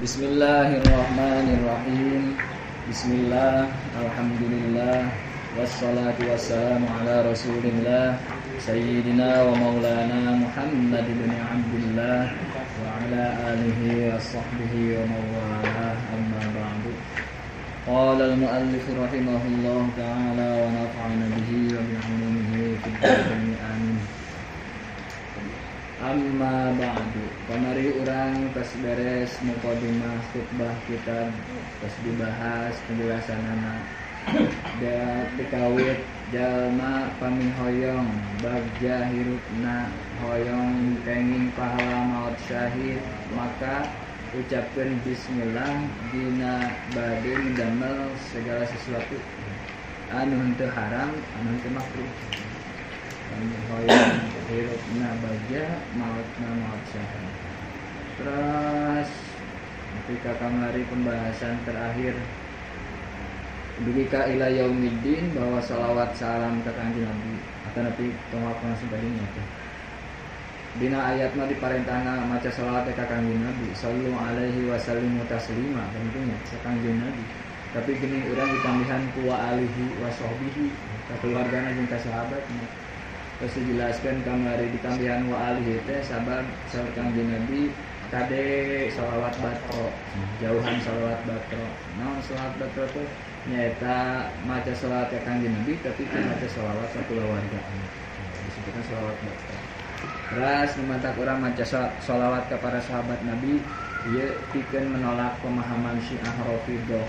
Bismillahirrahmanirrahim. Bismillah, alhamdulillah, wassalatu wassalamu ala rasulillah sayyidina wa maulana Muhammad ibn Abdullah wa ala alihi wa sahbihi wa mawalah, amma ba'du. Qala al-muallif rahimahullah ta'ala wa nafa'ana bihi wa bi'ulumihi fid dharain, amin. Amma ba'du. Kamari urang tos beres mukadimah khutbah kitab, tos dibahas penjelasanana. Dikawit jalma pamihoyong bagja hirupna hoyong kenging pahala maut syahid, maka ucapkeun bismillah dina bade midamel segala sesuatu anu henteu haram, anu henteu makruh. Hoyong hirupna bagja mautna maut syahid. Terus ketika kamari pembahasan terakhir dugi ka ila yaumiddin bahwa salawat salam ka Kanjeng Nabi atau Nabi tong langsung tadinya teh. Dina ayat mah diparentahna maca salawat ka Kanjeng Nabi sallallahu alaihi wasallimu taslima, tentunya ka Kanjeng Nabi. Tapi gini urang ditambihan ku wa alihi wa sahbihi, ka keluargana jeung ka sahabatna. Terus dijelaskan kamari ditambihan wa alihi teh sabab saur Kanjeng Nabi kade salawat batro, jauhan salawat batro. Naon salawat batro teh? Nyaeta maca salawat ka Kanjeng Nabi tapi teu maca salawat sakulawarga. Disebutkan salawat batro. Terus memantak urang maca salawat ka para sahabat Nabi ieu pikeun menolak pemahaman Syiah Rafidhah.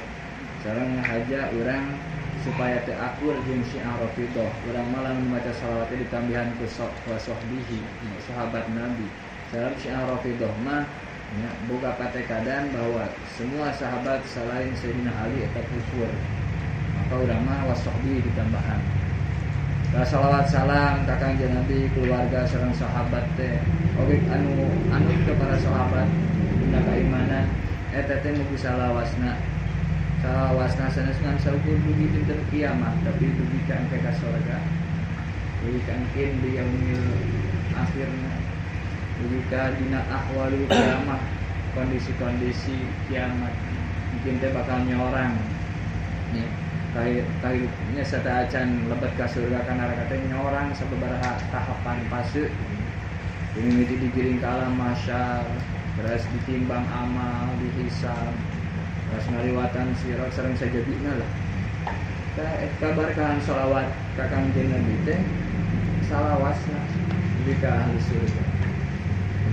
Sareng haja urang supaya teu akur jeung Syiah Rafidhah. Urang malah maca salawat teh ditambihan ku sahbihi, sahabat Nabi. Sareng Syiah Rafidhah mah ya, boga patekadan bahwa semua sahabat selain Sayyidina Ali eta kufur. Maka urang mah wasahbi ditambahan. Salawat salam ka Kanjeng Nabi, keluarga sareng sahabat teh. Oge anu anut ka para sahabat dina keimanan eta teh mugi salawasna. Salawasna sanes ngan saukur dugi dinten kiamat, tapi dugi ka engke ka sorga. Dugi ka engke di yaumil akhirna. Dugi ka dina ahwalul kiamat, kondisi-kondisi kiamat mungkin teh bakal nyorang ya, kahirupnya sateuacan lebet ka surga ka neraka teh nyorang sababaraha tahapan fase. Mimiti digiring ka alam mahsyar, terus ditimbang amal, dihisab, terus ngaliwatan sirat sareng sajabina lah. Tah eta barkahan sholawat ka Kanjeng Nabi teh salawasna dugi ka ahli surga.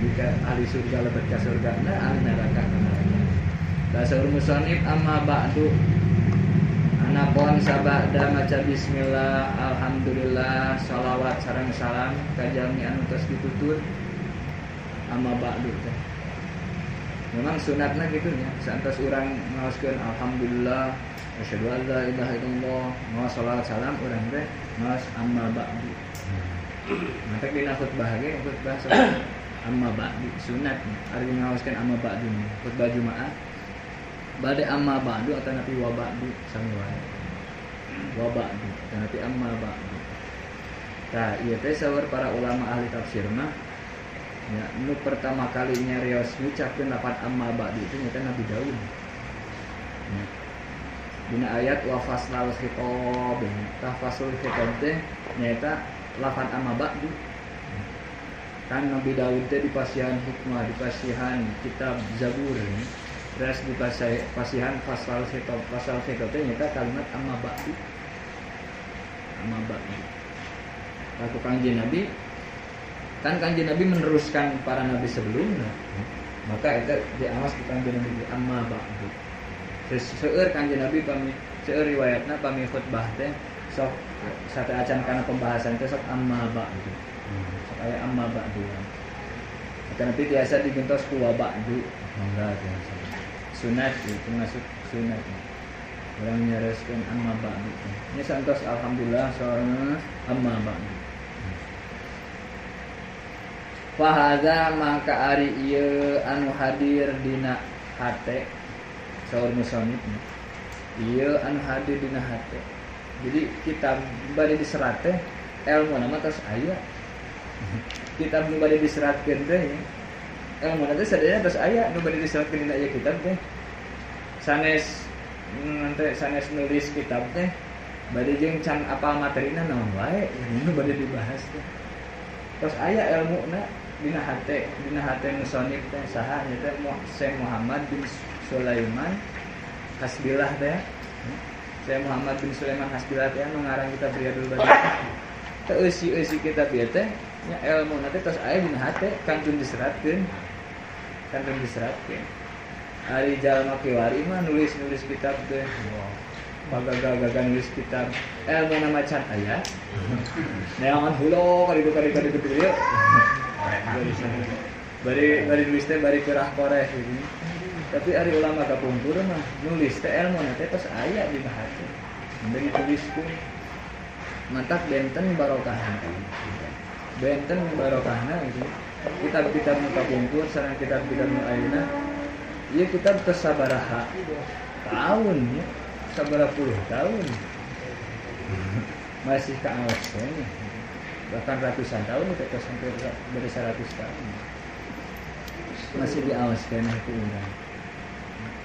Jika ahli surga lebet ka surga, nah ahli neraka ka neraka. Saur musonib amma ba'du. Anapun sabada maca bismillah, alhamdulillah, salawat sareng salam ka jalmi anu tos ditutur amma ba'du teh. Memang sunatna kitu nya, saentos urang ngaoskeun alhamdulillah, asyhadu an la ilaha illallah, ngaos salawat salam urang teh ngaos amma ba'du. Maka dina khutbah ge khutbah amma ba'du sunat ari ngaoskeun amma ba'du khutbah Jumaah bade amma ba'du atau napi wa ba'du sami wae wa ba'du atau napi amma ba'du. Tah ieu teh saur para ulama ahli tafsir mah ya, nu pertama kali nyarios ngucapkeun lafaz amma ba'du itu nyata Nabi Daud ya. Dina ayat wa faslal khitab, tah faslul khitab teh nyaeta lafaz amma ba'du. Kan Nabi Daud teh dipasihan hikmah, dipasihan kitab Zabur, ya. Terus dipasihan fasal khitab, fasal khitab teh nyaeta kalimat amma ba'du. Amma ba'du. Laku Kanjeng Nabi, kan Kanjeng Nabi meneruskan para nabi sebelumnya. Maka eta diawas ku Kanjeng Nabi amma ba'du. Seueur Kanjeng Nabi pami seueur riwayatna pami khutbah teh sok sateuacan kana pembahasan teh sok amma ba'du. Aya amma ba'du. Tapi biasa digentos ku wa ba'du. Mangga biasa. Sunat itu masuk sunat. Urang nyareskeun amma ba'du. Nya santos alhamdulillah soalna amma ba'du. Fa hadza maka ari ieu anu hadir dina hate saur musonib. Ieu anu hadir dina hate. Jadi kitab bade diserat teh ilmu nama tos aya. Kitab nu bade diseratkeun teh Ilmu teh sadaya tos aya nu bade diseratkeun dina ieu kitab teh. Sanes nanti sanes nulis kitab teh bade jeung can apal materina naon wae nu bade dibahas teh. Tos aya elmuna dina hate musonif teh saha nya teh Syekh Muhammad bin Sulaiman Hasbillah teh. Syekh Muhammad bin Sulaiman Hasbillah teh anu ngarang kitab Riyadul Badiah. Teh eusi-eusi kitab ieu teh nya elmuna teh tos aya dina hate kantun diseratkeun. Kantun diseratkeun. Ari jalma kiwari mah nulis-nulis kitab teh. Pagagal-gagal nulis kitab. Elmuna macan aya. Neangan hulo kaditu dieu. Bari nulis teh bari kerah koreh gitu. Tapi ari ulama kapungkur mah nulis teh elmuna teh tos aya dina hate. Bari dituliskeun. Mantak benten barokahna. Benten barokahna gitu. Kitab-kitab nu kapungkur sareng kitab-kitab nu ayeuna ieu kitab tos sabaraha tahun ya, sabaraha puluh tahun. Masih kaos keneh. Bahkan ratusan tahun itu tos sampai dari 100 tahun. Masih diawas keneh ku urang.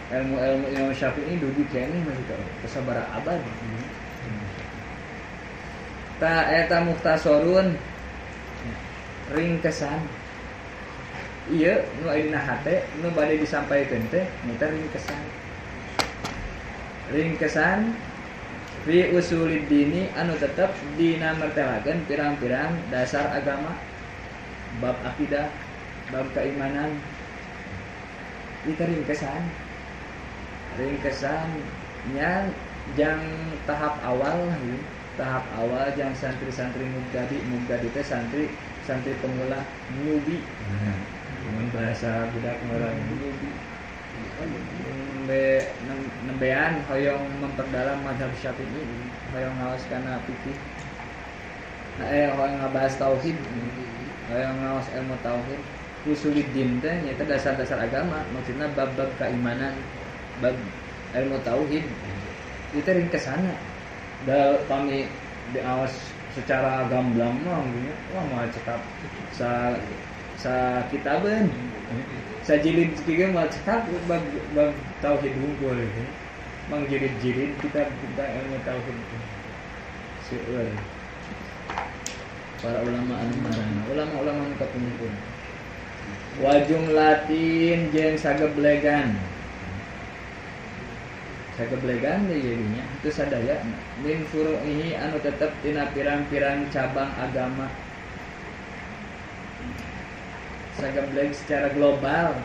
Ilmu-ilmu Imam Syafi'i dugi keneh masih ka sabaraha abad. Ta eta mukhtasorun ringkesan. Ieu nu aya dina hate nu bade disampaikeun teh nyaeta ringkesan. Ringkesan fi usulid dini anu tetep dina mertelakeun pirang-pirang dasar agama, bab akidah, bab keimanan. Itu ringkesan. Ringkesan nya jang tahap awal gitu. Tahap awal jang santri-santri mubtadi teh santri pemula newbie. Mun bahasa budak ngorang newbie. Nembean hoyong memperdalam mazhab Syafi'i, hoyong ngaos kana fikih. Nah, hoyong ngabahas tauhid, hoyong ngaos ilmu tauhid. Usuluddin teh nyaeta dasar-dasar agama, maksudna bab-bab keimanan, bab ilmu tauhid. Itu ringkesana. Da pami diawas secara gamblang mah gitu. Wah moal cekap sa kitabeun. Sajilid kieu moal cekap bab tauhid hungkul gitu. Mang jilid-jilid kitab tentang ilmu tauhid. Seueur. Para ulama anu marana, ulama-ulama nu kapungkur. Wa jumlatin jeung sageblegan. Sageblegan deui jadinya itu sadaya min furu'ihi anu tetep tina pirang-pirang cabang agama. Sagebleg secara global,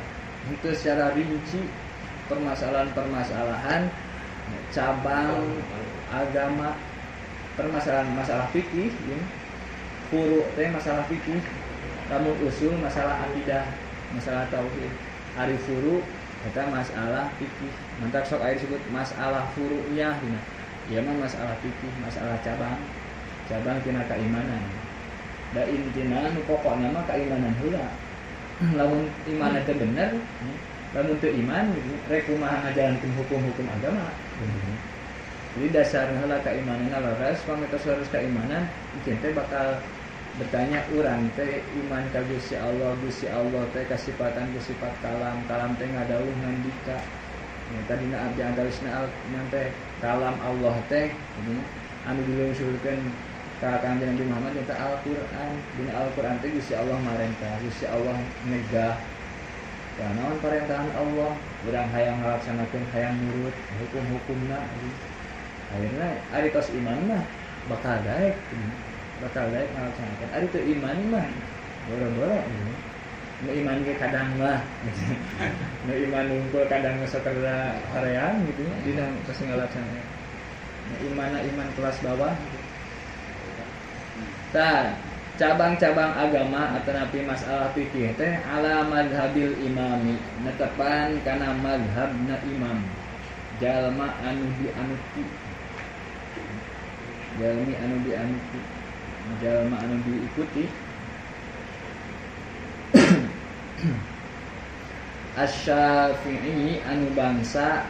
itu secara rinci permasalahan-permasalahan cabang agama, permasalahan masalah fikih, ya. Furu' teh masalah fikih, lamun usul masalah akidah, masalah tauhid. Ari furu' eta masalah fikih. Mantak sok aya disebut masalah furu'iyah dina. Ieu mah masalah fikih, masalah cabang. Cabang tina keimanan. Da intina nu pokokna mah keimanan heula. Lamun iman teh bener, lamun teu iman rek kumaha ngajalankeun hukum-hukum agama. Jadi dasarna heula keimananna leres, pamita leres keimanan, ieu teh bakal bertanya urang teh iman ka Gusti Allah, Gusti Allah teh kasipatan ku sifat kalam, kalam teh ngadawuh ngandika. Ya tadina abdi antawisna teh kalam Allah teh anu dilungsurkeun ka Kangjeng Nabi Muhammad nyata Al-Qur'an. Dina Al-Qur'an teh Gusti Allah marentah, Gusti Allah nyegah. Tah naon parentahan Allah, urang hayang ngalaksanakeun, hayang nurut hukum-hukumna. Akhirna ari tos iman mah bakal daek. Bakal daek ngalaksanakeun. Ari teu iman mah boro-boro. Nu iman ge kadang mah. Nu iman unggul kadang saterda hoream gitu nya dina tos ngalaksanakeun. Nu imanna iman kelas bawah gitu. Tah, cabang-cabang agama atanapi masalah fikih teh ala madhabil imami, netepan kana madhabna imam. Jalma anu dianuti. Jalmi anu dianuti. Jalma anu diikuti. Asy-Syafi'i anu bangsa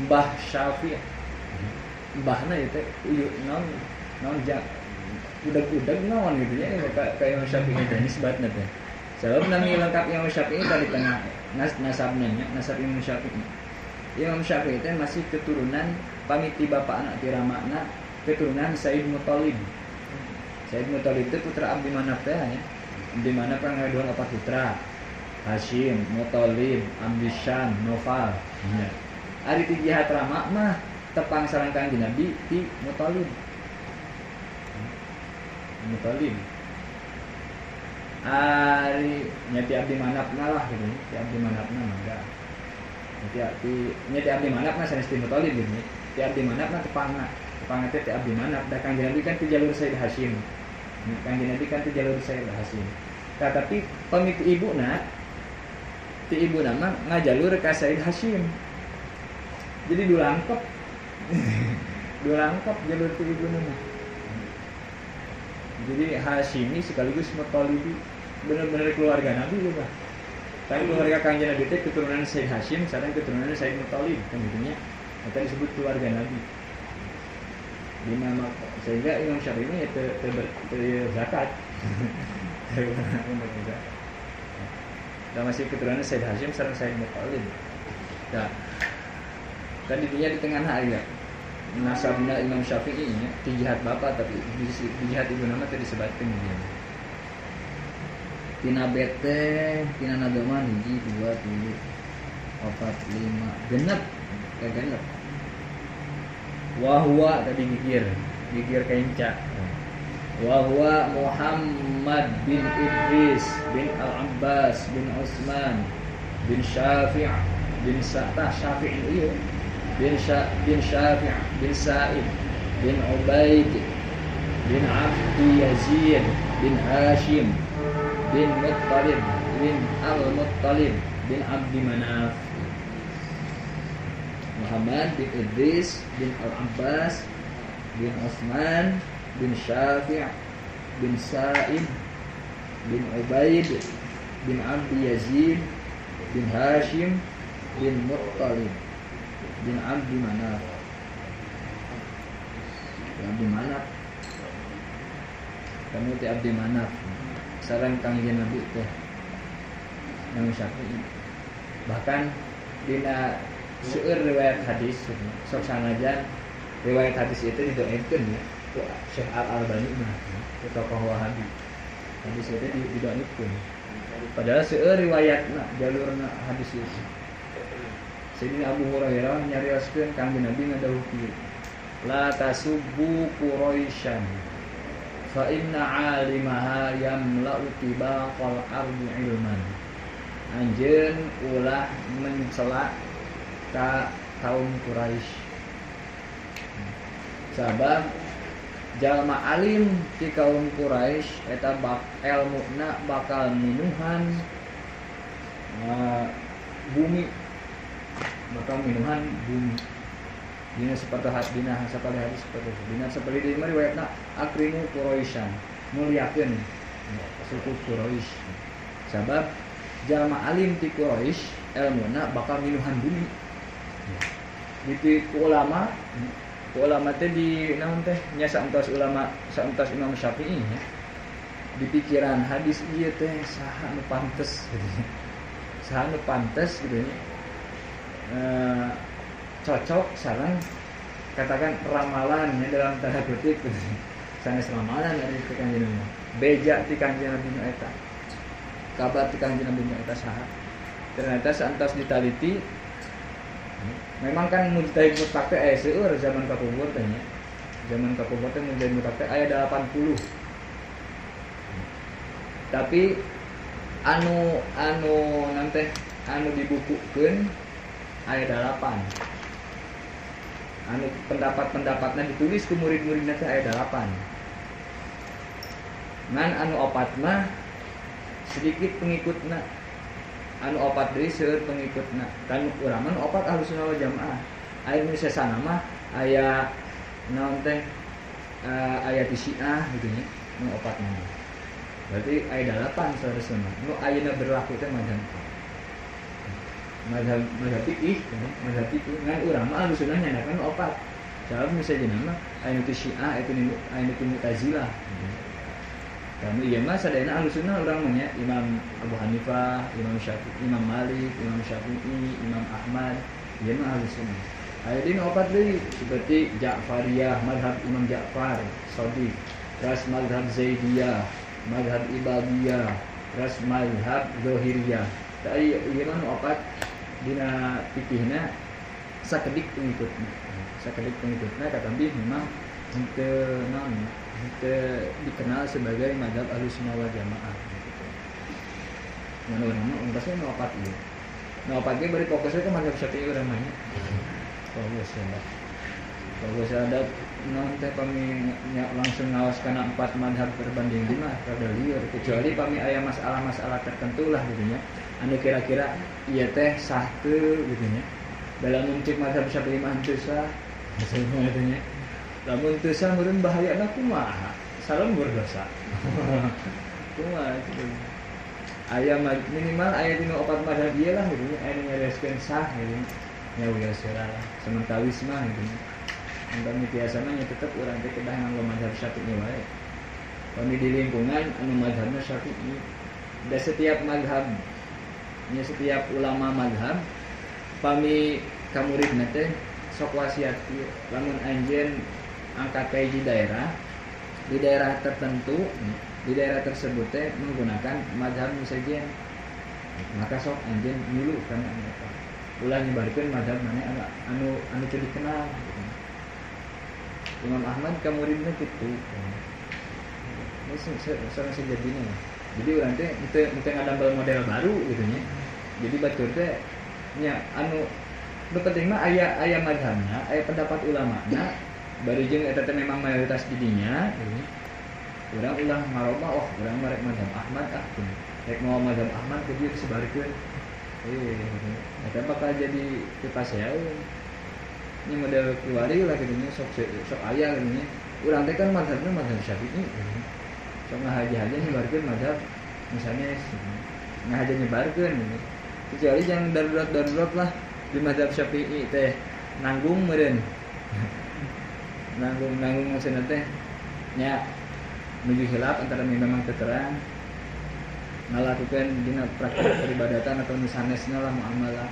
Mbah Syafi'i. Mbahna ieu teh uyuk naon naon jak udag-udag naon gitu ya kayak Imam Syafi'i teh nisbatna teh. Sebab nami lengkap Imam Syafi'i tadi tengah nasabnya, nasab Imam Syafi'i. Imam Syafi'i itu masih keturunan pamiti bapak anak tiramakna keturunan Said Muthalib. Said Muthalib itu putra Abdi Manaf teh nya. Abdi Manaf kan ngaduan opat putra. Hashim, Muthalib, Abdi Syam, Nofal. Ya. Ari ti jihad rama mah tepang sareng Kangjeng Nabi ti Muthalib. Muthalib. Ari nya ti Abdi Manaf lah gitu nya, ti Abdi Manafna mangga. Ti nya ti Abdi Manaf mah sanes ti Muthalib gitu nya. Ti Abdi Manaf mah tepangna. Tepangna teh ti Abdi Manaf da Kangjeng Nabi kan ti jalur Sayyid Hashim. Kangjeng Nabi kan ti jalur Sayyid Hashim. Tetapi pamit ibuna ti ibuna mah ngajalur ka Sayyid Hashim. Jadi dulangkep. Dulangkep jalur ti ibuna mah. Jadi Hashimi sekaligus Muttalibi, benar-benar keluarga Nabi juga. Tapi keluarga Kangjeng Nabi itu keturunan Sayyid Hashim, sareng keturunan Sayyid Muttalib, kan gitu nya. Eta disebut keluarga Nabi. Dina sehingga Imam Syafi'i ya teu zakat. Dan masih keturunan Sayyid Hashim sareng Sayyid Muttalib. Nah, tadi dia di tengah ya. Nasabna Imam Syafi'i nya ti jihad bapak tapi di jihad ibu nama teh disebatkeun dia. Tina bete, tina nadoman 1 2 3 4 5 genep, kayak genep. Wa huwa tadi gigir kenca. Wa huwa Muhammad bin Idris bin Al-Abbas bin Utsman bin Syafi' bin Sa'tah Syafi'i ieu bin Syafi' bin Sa'id bin Ubaid bin Abdi Yazid bin Hashim bin Muttalib bin Al-Muttalib bin Abdi Manaf. Muhammad bin Idris bin Al-Abbas bin Utsman bin Syafi' bin Sa'id bin Ubaid bin Abdi Yazid bin Hashim bin Muttalib bin Abdi Manaf. Abdi Manaf. Kamu ti Abdi Manaf. Sareng Kangjeng Nabi teh. Imam Syafi'i. Bahkan dina seueur riwayat hadis sok sanajan riwayat hadis itu didoakeun ya ku Syekh Al-Albani mah, ku tokoh Wahabi. Hadis itu didoakeun. Padahal seueur riwayatna jalurna hadis itu. Sayyidina Abu Hurairah nyarioskeun Kangjeng Nabi ngadawuh kieu. La tasubbu Quraisyan fa inna 'alimaha yamla'u tibaqal ardi ilman. Anjeun ulah mencela ka kaum Quraisy. Sabab jalma alim ti kaum Quraisy eta bak elmuna bakal minuhan bumi. Bakal minuhan bumi. Dina seperti dina sapali hadis seperti itu. Dina seperti di mana riwayatna akrimu Quraisyan, muliakeun suku Quraisy. Sabab jalma alim ti Quraisy elmuna bakal minuhan bumi. Di ku ulama teh di naon teh nya saentos ulama saentos Imam Syafi'i nya. Di pikiran hadis ieu teh saha nu pantes gitu. Saha nu pantes gitu nya. Cocok sareng katakan ramalannya dalam tanda kutip sanes ramalan dari ti Kangjeng Nabi. Beja ti Kangjeng Nabi nu eta. Kabar ti Kangjeng Nabi nu eta saha. Ternyata saentos ditaliti memang kan mujtahid mutlak teh aya seueur zaman kapungkur teh nya. Zaman kapungkur teh mujtahid mutlak teh aya 80. Tapi anu nanti anu dibukukeun aya 8. Anu pendapat-pendapatnya ditulis ku murid-muridna teh aya 8. Ngan anu opat mah sedikit pengikutna. Anu opat deui seueur pengikutna. Kan urang mah opat Ahlussunnah wal Jamaah. Aya nu sesana mah aya naon teh aya ti Syiah gitu nya. Nu opat mah. Berarti aya 8 saresna. Nu ayeuna berlaku teh mazhab mazhab fikih, mazhab fikih ngan urang mah Ahlussunnah nyandakan opat. Sabab nu sejenna mah aya nu ti Syiah, aya nu ti Mu'tazilah. Kanu ieu mah sadayana ahlu sunnah urang mah nya, Imam Abu Hanifah, Imam Syafi'i, Imam Malik, Imam Syafi'i, Imam Ahmad, ieu mah ahlu sunnah. Aya deui opat deui seperti Ja'fariyah, madhab Imam Ja'far Shadiq, terus madhab Zaidiyah, madhab Ibadiyah, terus madhab Zahiriyah. Tah ieu mah opat dina fikihna sakedik pengikutna. Sakedik pengikutna katampi memang henteu naon henteu dikenal sebagai madhab Ahlussunnah wal Jamaah gitu. Mun urang mah ungkasna nu opat ieu. Nu opat ge bari fokusna ke madhab Syafi'i urang mah nya. Fokus ya. Fokus ada naon teh pami langsung ngawas kana empat madhab berbanding lima rada lieur kecuali pami aya masalah-masalah tertentu lah gitu nya. Anu kira-kira ieu teh sah teu gitu nya. Dalam cek madhab Syafi'i mah henteu sah maksudna teh nya. Lamun teu sah meureun bahayana kumaha? Salembur dosa. Kumaha kitu. Aya minimal aya dina opat madhab ieu lah gitu nya aya nu nyareskeun sah gitu. Nya wios heula lah. Sementawis mah gitu. Antami tiasa mah nya tetep urang teh kedah nganggo madhab Syafi'i wae. Pami di lingkungan anu madhabna Syafi'i. Da setiap madhab nya setiap ulama madhab pami ka muridna teh sok wasiat ieu lamun anjeun angkat ka hiji daerah di daerah tertentu di daerah tersebut teh menggunakan madhab nu sejen maka sok anjeun milu kana eta ulah nyebarkeun madhab maneh anu anu teu dikenal gitu. Imam Ahmad ka muridna kitu. Ini sareng sejadina. Jadi urang teh teu ngadamel model baru gitu nya. Jadi batur teh nya anu nu penting mah aya aya madhabna, aya pendapat ulamana, bari jeung eta teh memang mayoritas di dinya gitu. Urang ulah ngarobah, oh urang mah rek madhab Ahmad ah gitu. Rek mawa madhab Ahmad ke dieu disebarkeun. Eta bakal jadi kepasean. Ini model kiwari lah gitu nya sok sok aya gitu nya. Urang teh kan madhabna madhab Syafi'i gitu. Sok ngahaja-haja nyebarkeun madhab misalnya ngahaja nyebarkeun gitu. Kecuali yang darurat-darurat lah di madhab Syafi'i teh nanggung meureun. Nanggung-nanggung maksudna teh nya nuju hilaf antara memang terang ngalakukeun dina praktek peribadatan atau nu sanesna lah muamalah.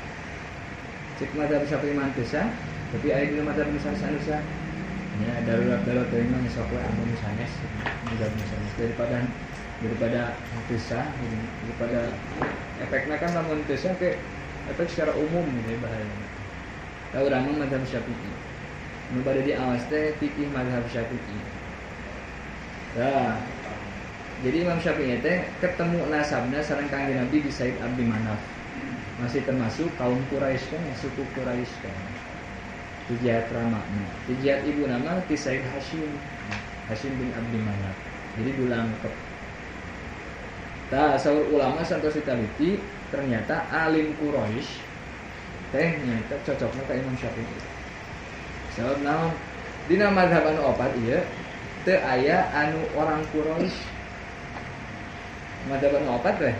Cek madhab Syafi'i mah teu sah, tapi aya dina madhab nu sanes anu sah. Nya darurat-darurat teh mah sok we anu sanes, madhab nu sanes daripada teu sah gitu. Daripada efekna kan lamun teu sah ke efek secara umum gitu bahayana. Tah urang mah madhab Syafi'i. Nu bade diawas teh fikih madhab Syafi'i. Tah jadi Imam Syafi'i teh ketemu nasabna sareng Kangjeng Nabi di Said Abdi Manaf. Masih termasuk kaum Quraisy kan, suku Quraisy kan. Ti jihat ramana, ti jihat ibu nama ti Said Hashim. Hashim bin Abdi Manaf. Jadi dulangkep. Tah saur ulama santos ditaliti ternyata alim Quraisy teh nyata cocokna ka Imam Syafi'i. Sabab naon? Dina mazhab anu opat ieu teu aya anu orang Quraisy. Mazhab anu opat teh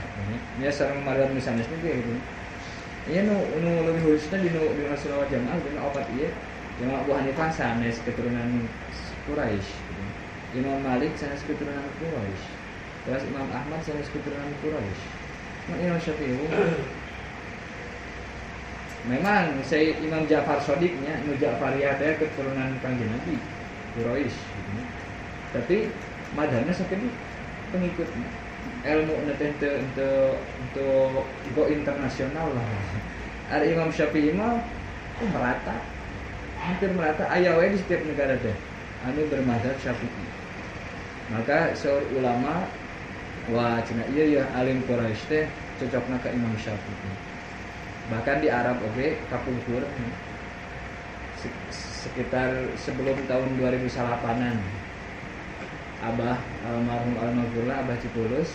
nya sareng mazhab nu sanesna ge gitu. Ieu nu leuwih khususna dina Ahlussunnah wal Jamaah dina opat ieu. Imam Abu Hanifah sanes keturunan Quraisy gitu. Imam Malik sanes keturunan Quraisy. Terus Imam Ahmad sanes keturunan Quraisy. Nah, Imam Syafi'i memang saya Imam Ja'far Shadiqnya nu Ja'fariyah teh keturunan Kangjeng Nabi Quraisy gitu. Tapi madhabna sakedik pengikutna. Ilmu teh untuk go internasional lah. Ari Imam Syafi'i mah merata. Hampir merata aya we di setiap negara teh anu bermadzhab Syafi'i. Maka saur ulama wah cenah ieu ya alim Quraisy teh cocokna ka Imam Syafi'i. Bahkan di Arab oge kapungkur sekitar sebelum tahun 2008-an. Abah almarhum almarhumlah Abah Cipulus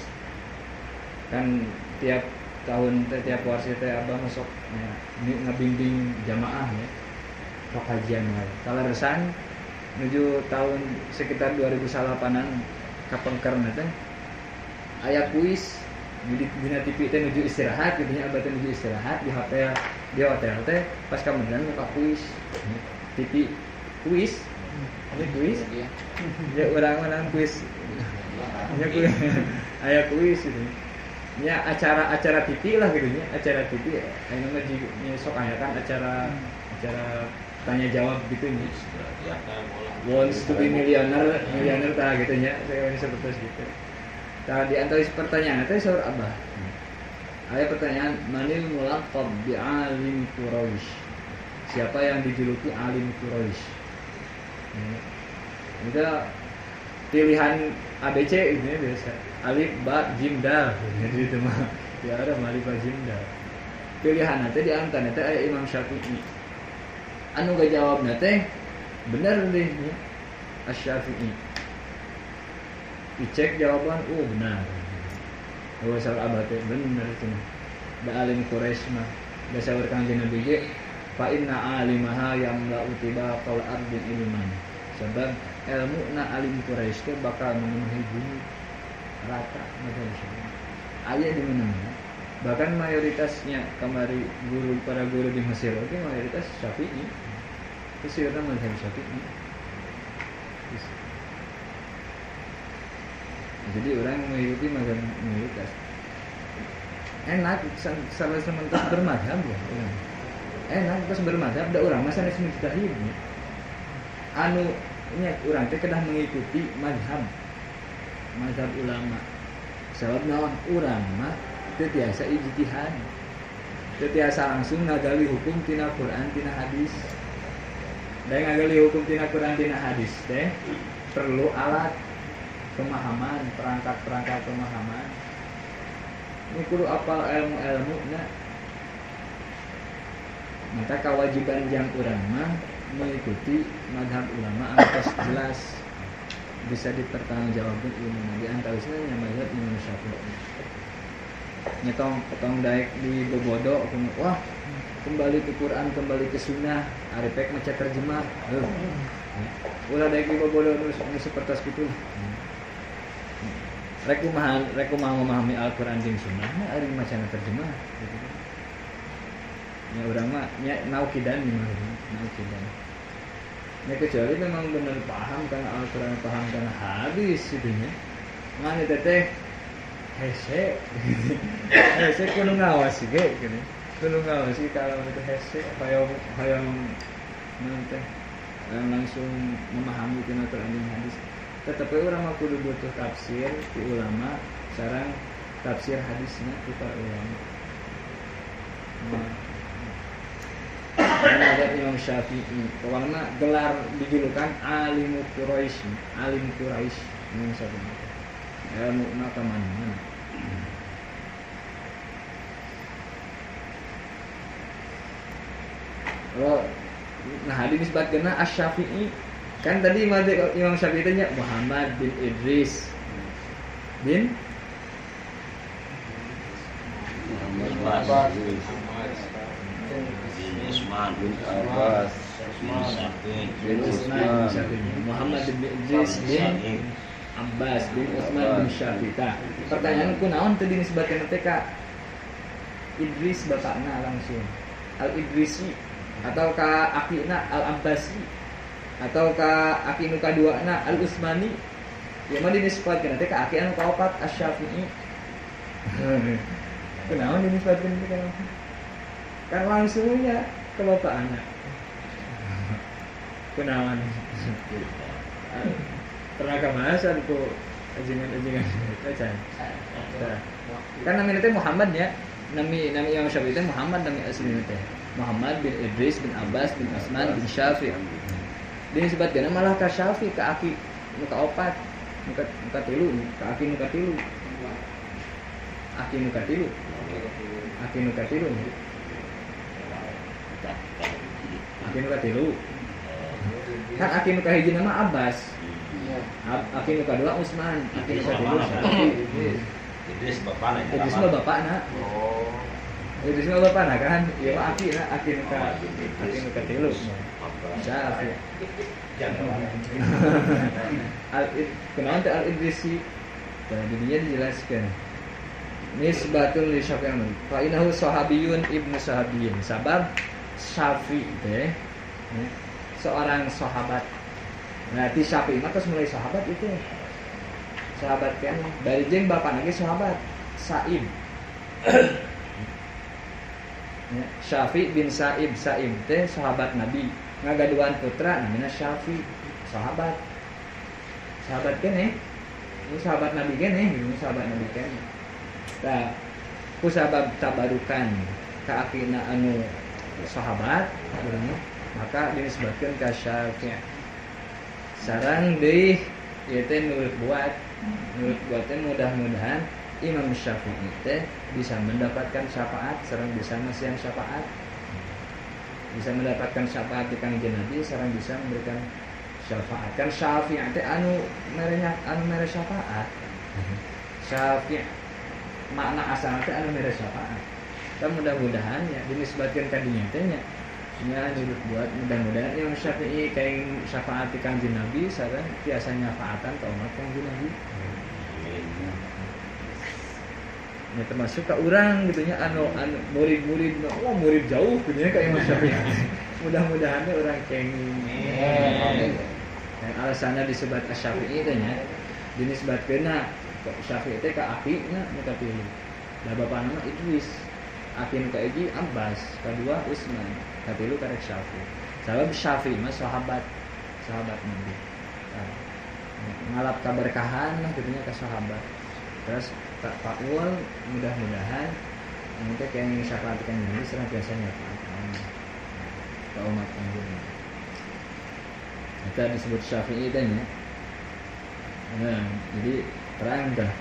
kan tiap tahun teh tiap warsi teh Abah masuk ya, ngebimbing jamaah ya sok kajian wae. Kaleresan menuju tahun sekitar 2008-an kapengkerna teh aya kuis jadi dina TV teh nuju istirahat gitu nya Abah teh nuju istirahat di hotel teh pas kamudian muka kuis TV kuis Ini kuis. Ya urang-urang kuis. Nya kuis. Aya kuis ini. Nya acara-acara TV lah gitu nya, acara TV. Aya mah nya sok aya kan acara tanya jawab gitu nya. Wants to be millionaire, millionaire tah gitu nya. Saya seperti gitu. Tah di antara pertanyaan teh saur Abah. Aya pertanyaan manil mulaqab bi alim Quraisy. Siapa yang dijuluki alim Quraisy? Itu pilihan ABC ini biasa. Alif ba jim dal jadi itu mah. Ya ada alif ba jim dal. Pilihan teh di antara teh aya Imam Syafi'i. Anu gajawabna teh bener deh nya. Asy-Syafi'i. Dicek jawaban, oh benar. Oh saur Abah teh bener cenah. Da alim Quraisy mah. Da saur Kangjeng Nabi ge fa inna alimaha yamla'u tibaqal ardi ilman. Sebab ilmu na alim Quraisy teh bakal memenuhi bumi rata mazhab Syafi'i. Aya di mana-mana. Bahkan mayoritasnya kamari guru para guru di Mesir oke mayoritas Syafi'i. Itu mazhab Syafi'i. Jadi orang mengikuti mazhab mayoritas. Enak salah sementara bermazhab ya orang. Enak terus bermazhab da urang mah sanes mujtahid. Anu nya urang teh kedah mengikuti mazhab ulama. Sebab naon urang mah teu tiasa ijtihad. Teu tiasa langsung ngagali hukum tina Quran tina hadis. Da ngagali hukum tina Quran tina hadis teh perlu alat pemahaman, perangkat-perangkat pemahaman. Ini kudu apal ilmu-ilmu na. Maka kewajiban jang urang mah mengikuti mazhab ulama anu jelas bisa dipertanggungjawabkan ilmu. Di antawisna nya mazhab Imam Syafi'i. Nyetong potong daek di bobodo wah kembali ke Quran, kembali ke sunnah, ari pek maca terjemah. Ulah daek di bobodo nu sapertos kitu. Rek kumaha memahami Al-Qur'an jeung sunnah mah ari macana terjemah gitu. Ya urang mah nya naukidan mah naukidan. Ya kecuali memang benar paham kana Al-Qur'an, paham kana hadis gitu nya. Ngan eta teh hese. Hese kudu ngawas ge gitu. Kudu ngawas kalau itu hese hoyong naon teh langsung memahami tina Al-Qur'an jeung hadis. Tetapi urang mah kudu butuh tafsir ti ulama sareng tafsir hadisna ti para ulama. Nah, ada Imam Syafi'i. Pokoknya gelar dijulukan Alimu Quraisy, Alim Quraisy Imam Syafi'i. Ilmu na ka mana-mana. Oh, nah hadis nisbatkeunna Asy-Syafi'i. Kan tadi Imam Syafi'i tanya Muhammad bin Idris bin Muhammad bin Usman bin Abbas bin Usman Muhammad bin Idris bin Abbas bin Usman bin Syafi'i. Pertanyaan kunaon teu dinisbatkeun teh ka Idris bapakna langsung Al Idrisi atau ka akina Al Abbasi atau ka aki nu kaduana Al Usmani. Ieu mah dinisbatkeun teh ka aki anu kaopat Asy-Syafi'i. Kunaon dinisbatkeun teh ka kan langsungnya ke bapak anak. Kunaon pernah kemasan ku ajengan-ajengan acan. Kan namanya teh Muhammad ya. Nami Imam Syafi'i teh Muhammad nami aslinya teh. Muhammad bin Idris bin Abbas bin Usman bin Syafi'i. Dinisbatkeun malah ka Syafi'i ka aki nu kaopat, nu katilu, ka aki nu katilu. Aki nu katilu. Aki nu katilu. Aki nu katilu. Kan aki nu kahiji nama Abbas. Aki nu kadua Usman, aki nu katilu Syafi'i. Idris bapana. Idris mah bapana. Oh. Idris mah bapana kan? Ieu mah aki na, aki nu ka aki nu katilu. Syafi'i. Al kunaon teh Al Idrisi? Tah didinya dijelaskan. Nisbatun li Syafi'i. Fa innahu sahabiyun ibnu sahabiyin. Sabab Syafi'i teh seorang sahabat Nah ti Syafi'i mah terus mulai sahabat itu. Sahabat kan dari jeung bapak lagi sahabat Sa'ib. Ya, Syafi' bin Sa'ib, Sa'ib teh sahabat Nabi. Ngagaduhan putra namina Syafi', sahabat. Sahabat keneh. Ini sahabat Nabi keneh, ini sahabat Nabi keneh. Tah, ku sabab tabarukan ka akina anu sahabat, maka dinisbatkeun ka Syafi'. Sarang deui ieu teh nurut buat teh mudah-mudahan Imam Syafi'i teh bisa mendapatkan syafaat, sareng bisa masihan syafaat. Bisa mendapatkan syafaat di Kangjeng Nabi, sareng bisa memberikan syafaat. Kan Syafi'i teh anu merenya anu mere syafaat. Syafi'i makna asalna teh anu mere syafaat. Tah mudah-mudahan ya dinisbatkeun ka dinya teh nya. Nya nurut buat mudah-mudahan Imam Syafi'i kaing syafaat di Kangjeng Nabi sareng tiasa nyafaatan ka umat Kangjeng Nabi. Ya termasuk ke urang gitu nya anu murid-murid wah murid jauh gitu nya ka Imam Syafi'i. Mudah-mudahan teh urang kenging. Dan alasanna disebut Asy-Syafi'i teh nya dinisbatkeunna Syafi'i teh ka akina nu katilu. Da bapana mah Idris, aki nu kahiji Abbas, kadua Utsman, katilu karek Syafi'i. Sabab Syafi'i mah sahabat Nabi. Nah, ngalap kaberkahan lah gitu nya ka sahabat. Terus tak Paul mudah-mudahan nanti kayak yang syafaat kan Nabi serang biasanya ke umat Kanjeng. Kita disebut Syafi'i teh nya. Nah, jadi terang dah.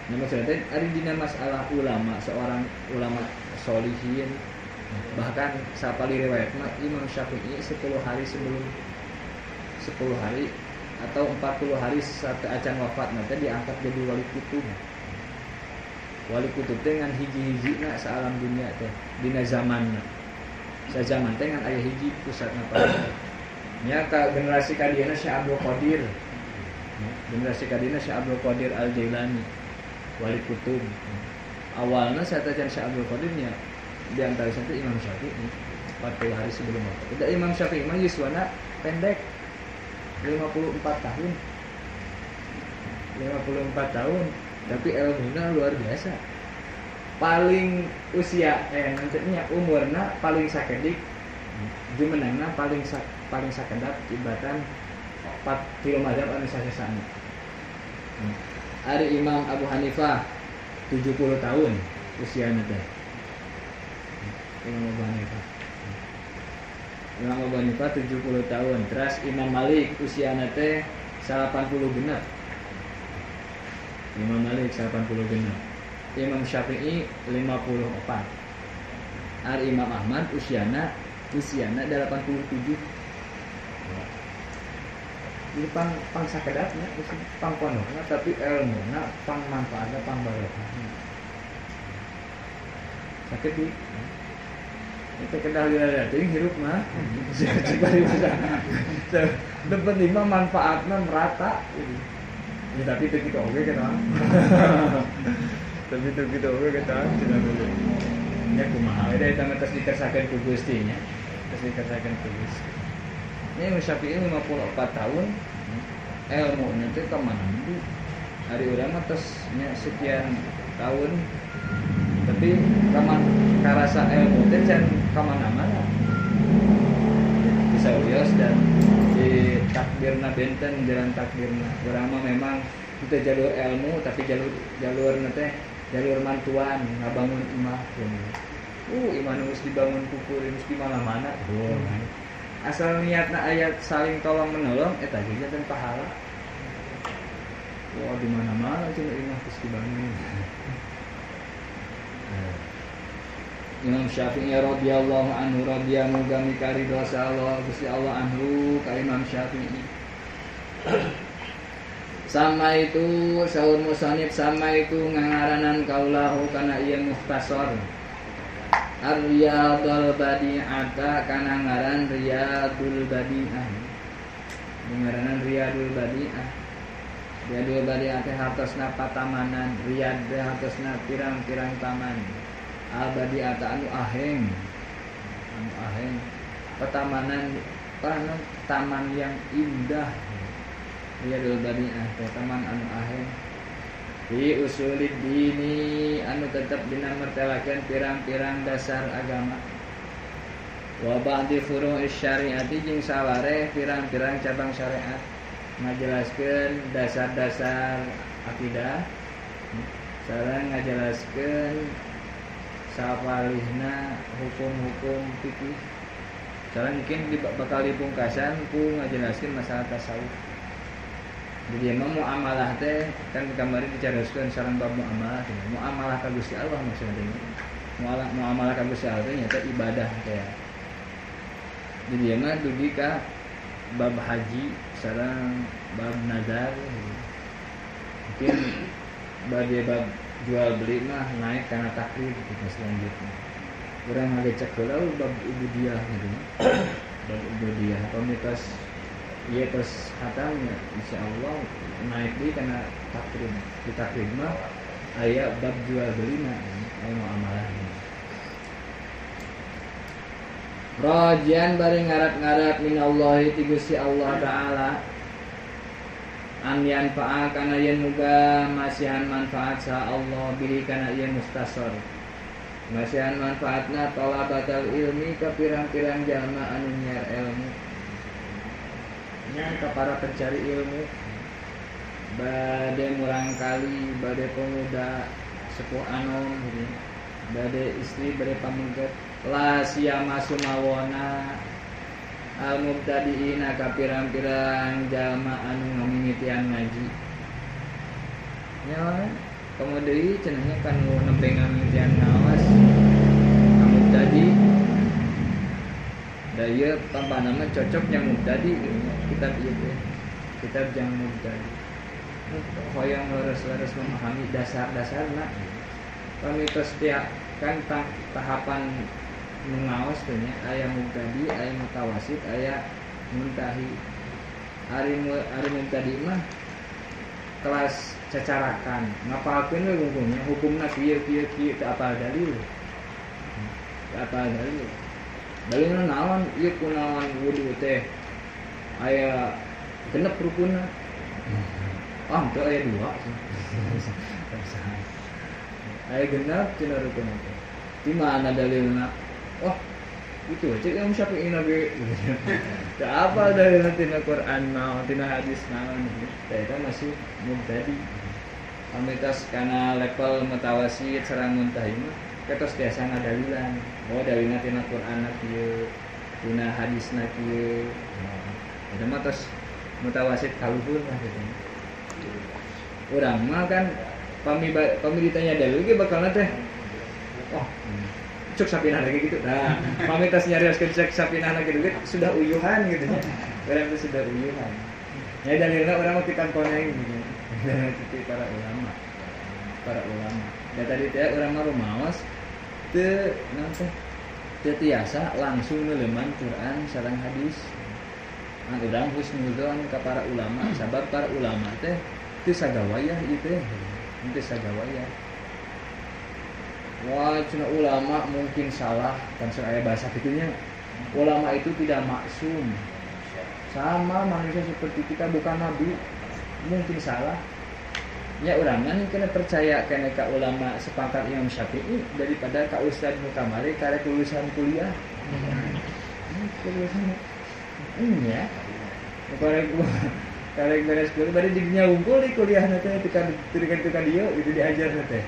Nah, maksudnya ada dina masalah ulama, seorang ulama solihin, bahkan sapali riwayat mah Imam Syafi'i 10 hari sebelum 10 hari atau 40 hari saat acan wafat nanti diangkat jadi wali kutub. Wali kutub teh ngan hiji-hijina saalam dunia teh dina zamanna. Sazaman teh ngan aya hiji pusatna pada. Nya ka generasi kadieuna Syekh Abdul Qadir. Generasi kadieuna Syekh Abdul Qadir Al-Jailani wali kutub. Awalna saat acan Syekh Abdul Qadir nya di antara teh Imam Syafi'i 40 hari sebelum wafat. Da Imam Syafi'i mah yuswana pendek 54 tahun. 54 tahun, tapi ilmunya luar biasa. Paling usia nantinya umurna paling sakedik, jumenengna paling sakedap ibatan 4 tilu mazhab anu sasana. Ari Imam Abu Hanifah 70 tahun usiana teh. Imam Abu Hanifah. Imam Abu Hanifah 70 tahun. Terus Imam Malik usiana teh 80 genep. Imam Malik 80 genep. Imam Syafi'i 54. Ari Imam Ahmad usiana 87. Jadi pang sakedapna, pang pondokna tapi elmuna, pang manfaatna, pang barokahna. Sakit di itu kedah wilayah teuing hirup mah. Dapat lima manfaatna merata. Ya, tapi teu kitu oge kita. Tapi teu kitu oge kita cenah dulu. Nya kumaha we da eta mah tos dikersakeun ku Gusti nya. Tos dikersakeun ku Gusti. Ini Imam Syafi'i 54 tahun ilmunya teh ka mana hari urang mah tos nya sekian tahun tapi kaman karasa ilmu teh can ka mana-mana. Bisa wios dan di takdirna benten jalan takdirna. Urang mah memang itu jalur ilmu tapi jalur teh jalur mantuan ngabangun imah. Imah nu geus dibangun kukurin geus di mana-mana. Asal niatna ayat saling tolong menolong eta ge janten pahala. Wah di mana-mana cenah imah geus dibangun. Imam Syafi'i radhiyallahu anhu radhiya muga mikaridho Allah Gusti Allah anhu ka Imam Syafi'i. Sama itu saur musannif sama itu ngangaranan kaulahu kana ieu mukhtasar. Ar-Riyadul Badi'ata kana ngaran Riyadul Badi'ah. Ngaranan Riyadul Badi'ah. Riyadul Badi'ah teh hartosna patamanan, riyad teh hartosna pirang-pirang taman. Al Badi'ata anu aheng. Anu aheng patamanan parana taman yang indah. Riyadul Badiah teh taman anu aheng. Fi usulid dini anu tetep dina mertelakeun pirang-pirang dasar agama. Wa ba'di furu'is syariati jeung saware pirang-pirang cabang syariat ngajelaskeun dasar-dasar akidah sareng ngajelaskeun sapalihna hukum-hukum fikih. Sareng mungkin bakal dipungkasan ku ngajelaskeun masalah tasawuf. Jadi emang muamalah teh kan kamari dicaroskeun sareng bab muamalah teh. Muamalah ka Gusti Allah maksudna teh. Muamalah ka Gusti Allah teh nyaeta ibadah teh. Jadi emang dugi ka bab haji sareng bab nazar. Mungkin bade bab jual beli mah naik karena taklid gitu selanjutnya. Urang ngagecek heula bab ubudiyah gitu. Bab ubudiyah pamitos ieu tos khatamnya insyaallah naik deui kana taklid. Di taklid mah aya bab jual belina, aya muamalah. Rajian bari ngarap-ngarap minallahi ti Gusti Allah Ta'ala an yanfa'a kana yen muga masihan manfaat sa Allah bihi kana yen mustasor. Masihan manfaatna talabatal ilmi ka pirang-pirang jalma anu nyiar ilmu. Nya ka para pencari ilmu bade murangkali, bade pemuda sepuh anom gitu. Bade istri, bade pameget la siyama sumawona al mubtadiina ka pirang-pirang jalma anu ngamimitian ngaji. Nya komo deui cenahnya kan nu nembe ngamimitian ngaos mubtadi. Da ieu tambahna mah cocok yang mubtadi kitab ieu teh. Kitab jang mubtadi. Hoyong leres-leres memahami dasar-dasarna. Pamitos tiap kan tahapan mengaos teh nya aya mubtadi, aya mutawasit, aya muntahi. Ari mubtadi mah kelas cacarakan, ngapalkeun we hukumnya, hukumna kieu kieu kieu teu apal dalil. Teu apal dalil. Dalilna naon? Ieu kunaon wudu teh aya genep rukunna. Ah, teu aya dua. Aya genep cenah rukunna teh. Di mana dalilna? Oh, itu aja yang Syafi'i nabi. Teu apa dalilna tina Quran naon, tina hadis naon. Teh eta masih mubtadi. Pamitos kana level mutawasit sareng muntahi mah ketos biasa ngadalilan. Oh, dalilna tina Quran kieu, tina hadisna kieu. Eta mah tos mutawasit kaluhur lah gitu. Urang mah kan pami ditanya dalil ge bakalna teh oh, cek sapinah lagi gitu. Nah, pami tos nyarioskeun cek sapinah lagi gitu sudah uyuhan gitu nya. Urang teh sudah uyuhan. Ya dalilna urang mah kitab koneng gitu. Dalil para ulama. Para ulama. Da tadi teh urang mah rumaos teu naon teh teu tiasa langsung neuleman Quran sareng hadis. Nah, urang husnudzon ka para ulama sabab para ulama teh teu sagawayah ieu teh. Teu sagawayah. Wah, cenah ulama mungkin salah kan aya bahasa kitunya. Ulama itu tidak maksum. Sama manusia seperti kita, bukan nabi. Mungkin salah. Ya urang mah kena percaya kana ka ulama sepangkat Imam Syafi'i daripada ka ustad nu kamari karek lulusan kuliah. Lulusan nya. Karek beres kuliah bari dinya unggul di kuliahna teh tekan dieu gitu diajarna teh.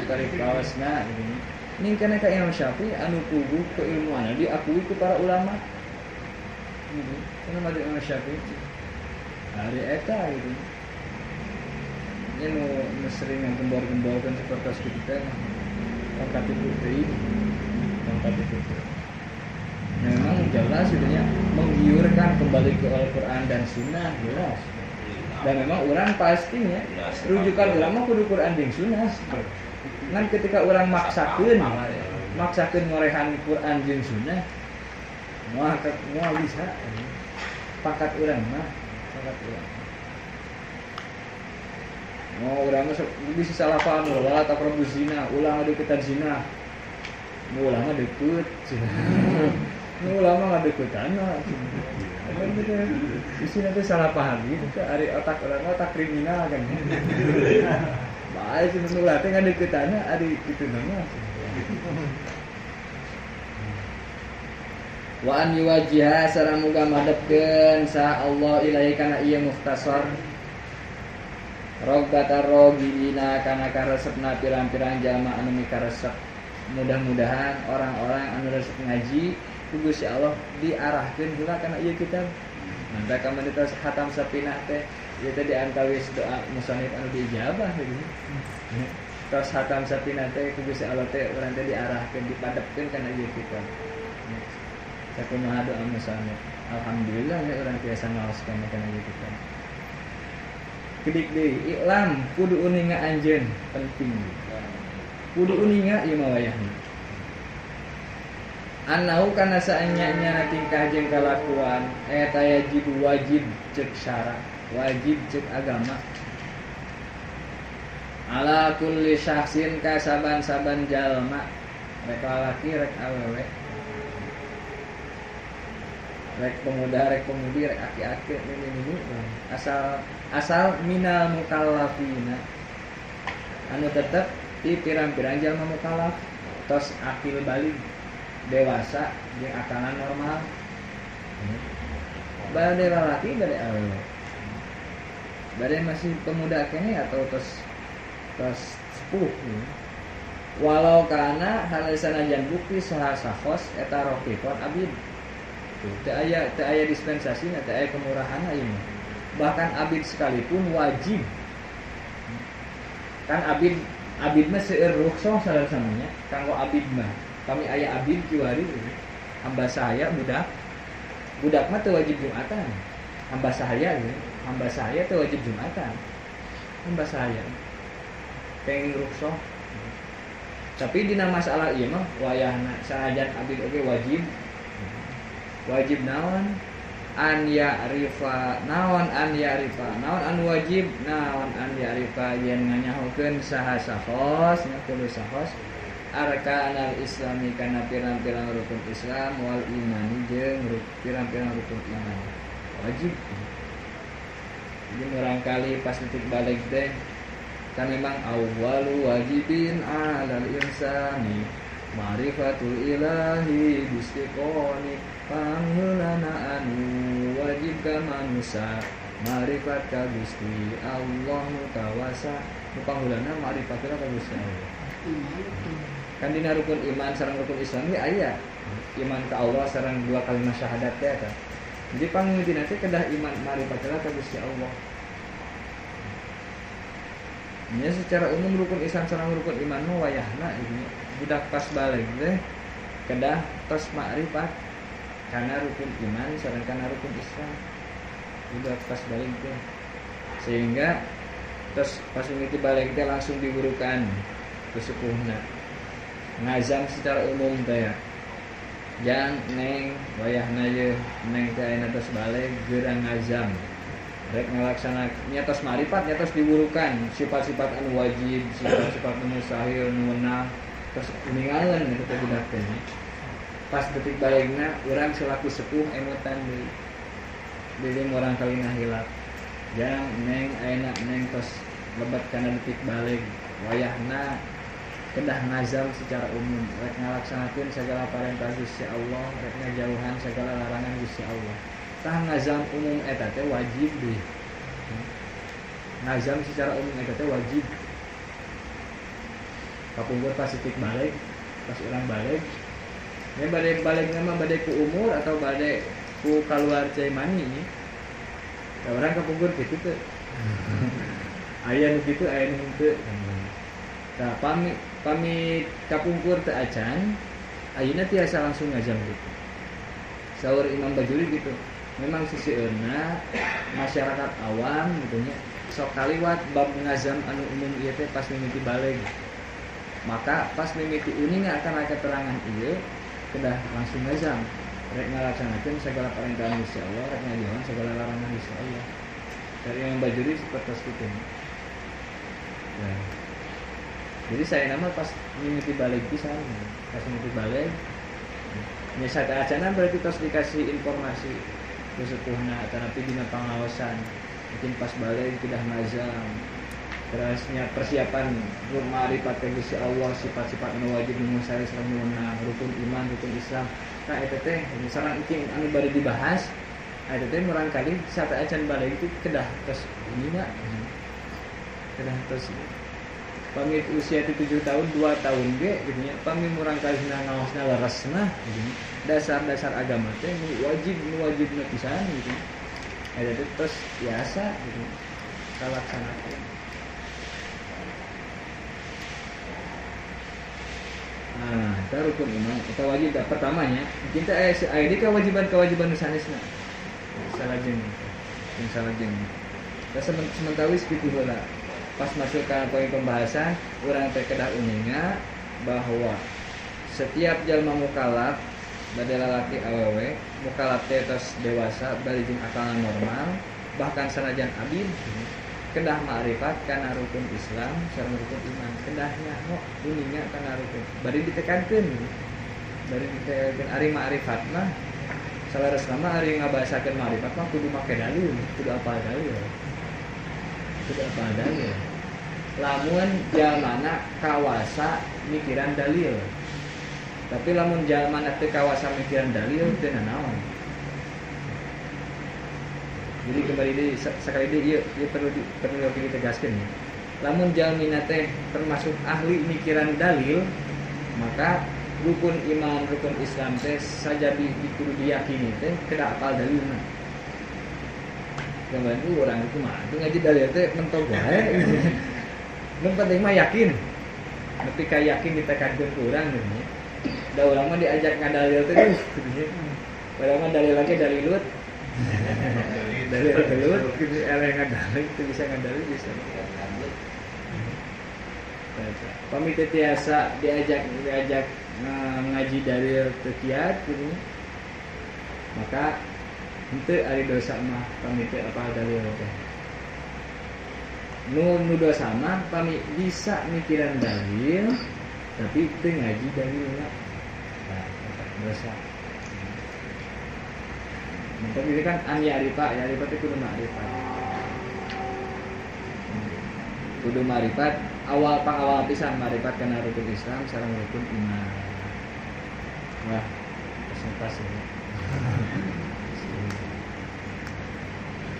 Karek kaosna gitu. Ning kana ka Imam Syafi'i anu puguh keilmuanna diakui ku para ulama. Gitu. Kana mah Imam Syafi'i. Ari eta gitu. Nya nu sering ngagembor-gemborkeun sapertos kitu teh pangkat itu teuing. Pangkat itu. Memang jelas gitu nya menggiurkan kembali ke Al-Qur'an dan Sunnah jelas. Dan memang orang pastinya rujukan ulama kudu Quran jeung Sunnah. Ngan ketika orang maksakeun ngorehan Quran jeung Sunnah moal bisa. Pangkat urang mah, pangkat urang. Mau urang mah bisa salah paham wala taqrabu zina, ulah ngadeukeutan zina. Nu ulama deket. Nu ulama ngadeukeutanna. Isi nanti salah paham gitu, ari otak orang otak kriminal kan. Bae sih nu teh ngadeukeutanna ari kitu nama. Wa an yuwajjiha sareng muga madepkeun sa Allah ilahi kana ieu mukhtasar. Rogbatar rogina kana karesepna pirang-pirang jalma anu mikaresep. Mudah-mudahan orang-orang anu resep ngaji ku Gusti Allah diarahkeun heula kana ieu kitab. Mantap kamari tos khatam sapinah teh ieu teh diantawis doa musannif anu diijabah gitu. Tos khatam sapinah teh ku Gusti Allah teh urang teh diarahkeun dipadepkeun kana ieu kitab. Sakumaha doa musannif. Alhamdulillah nya urang tiasa ngaoskeun kana ieu kitab. Kedik deui iklam kudu uninga anjeun penting. Kudu uninga ieu mah wayahna. Anau kana saenya-nya tingkah jeung kalakuan eta yajib wajib cek syara, wajib cek agama. Ala kulli syakhsin ka saban-saban jalma, rek lalaki rek awewe. Rek pemuda rek pemudi rek aki-aki nini-nini asal asal minal mukallafina anu tetep di pirang-pirang jalma mukallaf tos akil balig dewasa jeung akalna normal bade lalaki bade awewe bade masih pemuda keneh atau tos tos sepuh walau kana halisana jan bukti saha sahos eta roqifon abid. Teu aya dispensasi, teu aya kemurahan ieu. Bahkan abid sekalipun wajib. Kan abid mah seueur rukhsah salah-samanya kanggo abid mah. Kami aya abid kiwari hamba sahaya budak. Budak mah teu wajib Jumatan. Hamba sahaya gitu. Hamba sahaya teu wajib Jumatan. Hamba sahaya. Kenging rukhsah. Tapi dina masalah ieu mah wayahna sanajan abid oge wajib. Wajib naon an ya'rifa naon an ya'rifa naon an wajib naon an ya'rifa yen nganyahokeun saha sahos nya kudu sahos arkanal islami kana pirang-pirang rukun Islam wal imani jeung pirang-pirang rukun iman wajib. Jadi murangkali pas detik balik teh kan memang awwalu wajibin alal insani ma'rifatul ilahi bistiqoni pangheulana anu wajib ka manusia ma'rifat ka Gusti Allah nu kawasa. Nu pangheulana ma'rifatna ka Gusti Allah. Kan dina rukun iman sareng rukun Islam ge aya iman ka Allah sareng dua kalimat syahadat teh eta. Jadi pangmimitina teh kedah iman ma'rifatna ka Gusti Allah. Nya secara umum rukun Islam sareng rukun iman mah wayahna ieu budak pas balik teh kedah tos ma'rifat karena rukun iman sareng kana rukun Islam udah pas balik teh sehingga terus pas mimiti balik teh langsung digurukan kesepuhna ngazam secara umum teh jang neng wayahna ye neng teh ayeuna tos balik geura ngazam rek ngalaksana nya tos ma'rifat nya tos digurukan sifat-sifat anu wajib sifat-sifat anu mustahil nu meunang terus uningalan gitu teh budak teh. Pas detik balikna urang selaku sepuh emutan di urang kali ngahilap. Jang neng ayeuna neng tos lebet kana detik balik wayahna kedah ngazam secara umum rek ngalaksanakeun sagala parentah Gusti Allah rek ngajauhan sagala larangan Gusti Allah. Tah ngazam umum eta teh wajib deui. Ngazam secara umum eta teh wajib. Kapungkur pas detik balik, pas urang balik ya balik-balik nama balik ku umur atau balik ku keluar cai mani ya orang kapungkur gitu tuh aya nu kitu aya nu henteu. Tah pamit kapungkur teu acan ayeuna tiasa langsung ngajam gitu. Saur Imam Bajuri gitu. Memang sisieuna masyarakat awam gitu nya sok kaliwat bab ngazam anu umum ieu teh pas mimiti baleg. Maka pas mimiti uninga akan keterangan ieu kedah langsung ngazam rek ngalaksanakeun segala perintah Gusti Allah rek ngajauhan segala larangan Gusti Allah. Dari Imam Bajuri seperti itu. Nah. Jadi saya nama pas mimiti balik pisan, pas mimiti balik nya sateuacanna berarti tos dikasih informasi kesepuhna tetapi dina pangaosan mungkin pas balik tidak ngazam. Terusnya persiapan ma'rifat ka Gusti Allah, sifat-sifat anu wajib nu sanes sareng nu meunang, rukun iman, rukun Islam. Nah eta teh sareng ieu anu bade dibahas eta teh murangkali sateuacan balik itu kedah tos uninga. Kedah tos pamit usia 7 tahun, 2 tahun ge gitu nya. Pamit murangkali ngaosna leresna gitu nya. Dasar-dasar agama teh nu wajib nu wajibna pisan gitu. Eta teh tos biasa gitu. Kalaksanakeun. Nah, eta rukun iman, eta wajib da pertamanya. Kita aya di kewajiban-kewajiban nu sanesna. Salajeng. Yang salajeng. Da sementawis kitu heula. Pas masuk ke poin pembahasan, urang teh kedah uninga bahwa setiap jalma mukallaf bade lalaki awewe, mukallaf teh tos dewasa bari jeung akalna normal, bahkan sanajan abid kedah ma'rifat kana rukun Islam sareng rukun iman. Kedah nyaho uninga kana rukun. Bari ditekankeun. Bari ditekankeun ari ma'rifat mah saleresna mah ari ngabahasakeun ma'rifat mah kudu make dalil, kudu apal dalil. Kudu apal dalil. Lamun jalmana kawasa mikiran dalil. Tapi lamun jalmana teu kawasa mikiran dalil teu nanaon. Jadi kembali deui sekali deui ieu perlu ditegaskeun ya. Lamun jalmina teh termasuk ahli mikiran dalil, maka rukun iman, rukun Islam teh sajabi kudu diyakini teh kedah apal dalilna. Gambaran urang itu mah teu ngaji dalil teh mentok wae. Nu penting mah yakin. Nepi ka yakin ditekankeun ku urang gitu nya. Da urang mah diajak ngadalil teh gitu nya. Padahal mah dalil lagi dalilut. Dalil gelut gitu eleh ngadalil teu bisa ngadalil bisa. Pami teu tiasa diajak ngaji dalil teu kiat gitu. Maka henteu ari dosa mah pami teu apal dalil teh. Nu dosa mah pami bisa mikiran dalil tapi teu ngaji dalilna. Nah, dosa. Tapi ini kan an ya'rifa, ya'rifa itu kudu ma'rifat. Kudu ma'rifat awal pangawal pisan ma'rifat kana rukun Islam sareng rukun iman. Wah, pas ini.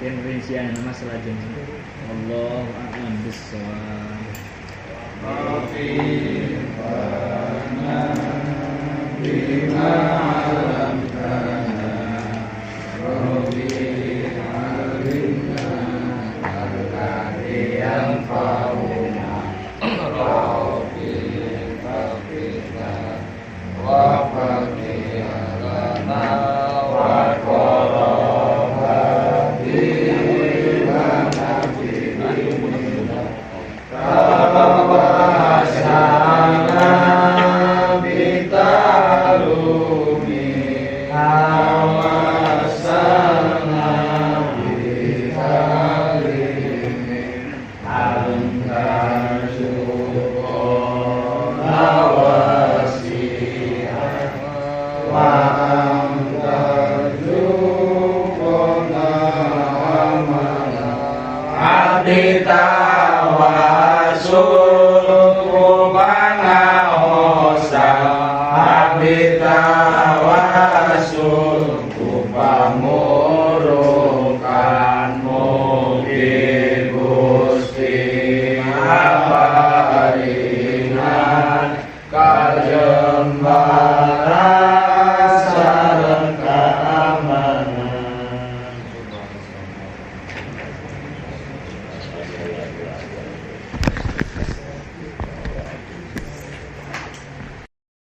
Mungkin rincian nama selajengnya. Allahu a'lam bissawab. Bima 'allamtana Rabbi 'allimna alladzi yanfa'una Rabbi faghfir wa faqih lana wa Kembaran sareng keamanan.